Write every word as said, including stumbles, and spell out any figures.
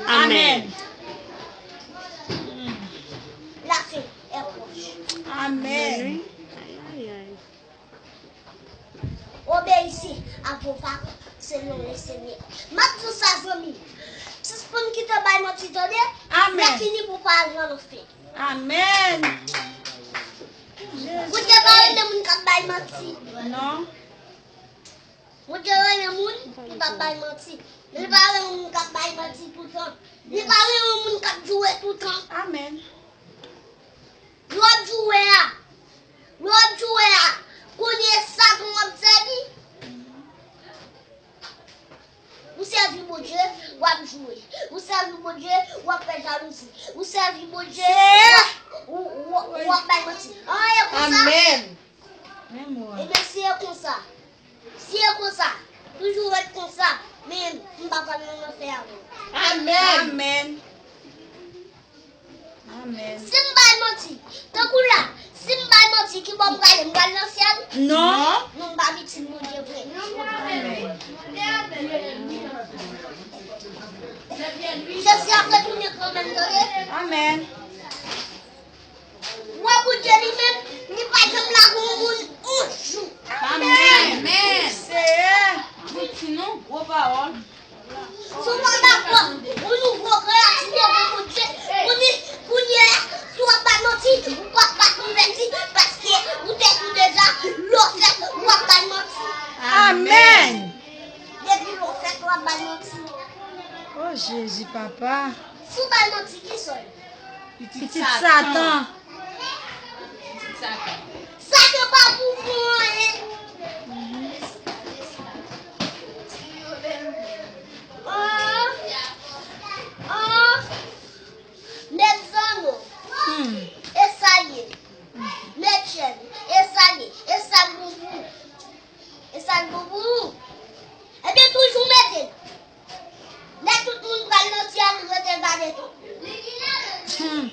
Amèn. Lafen est proche. Amèn. Obéissez à vos parents selon le Seigneur. M ap di w sa, zanmi. Sispann kite bay manti, tande? Amèn. Lè fini pou pa al nan lanfè. Amèn. Bondye pa renmen moun k ap bay manti. Non. Bondye renmen moun ki p ap bay manti. Li pa renmen moun k ap bay manti toutan. Li pa renmen moun k ap joure toutan. Amèn. Lè w ap joure a, lè w ap joure a, kounye a Satan w ap sèvi. Ou sèvi Bondye, w ap joure. Ou sèvi Bondye, w ap fè jalouzi. Ou sèvi Bondye, w ap, w, w, w ap bay manti. An, e konsa. Amèn. Ebyen, si e konsa, si e konsa, toujou ret konsa, men m pa pral nan lanfè avè w. Amèn. Amèn. Amèn. Si m bay manti, tankou la, si m bay manti, ki bò m prale? M pral nan syèl? Non. Non, m pa pitit Bondye vre. Jezi ap retounen kanmenm, tande. Amèn. Wè, Bondye li menm, li pa janm lage yon moun yon jou. Amèn. Amèn. Seyè. Wi, ti nou, gwo pawòl. Si w pa dakò, ou nouvo kreyati devan Bondye, kounye, kounye a, si w ap bay manti, ou p ap ka konvèti, paske ou te di deja, lè w fèt, w ap bay manti. Amèn. Depi lè w fèt, w ap bay manti. O Jezi, papa. Si w bay manti, ki sòl? Pitit Satan. Pitit Satan. Satan pa pou fè anyen. An, an, mezanmi, e sa l ye. Mezanmi, e sa l ye, e sa l bon pou ou. E sa l bon pou ou. Ebyen, toujou mete l. Lè tout moun pral nan syèl, rete gade tou. Hmm.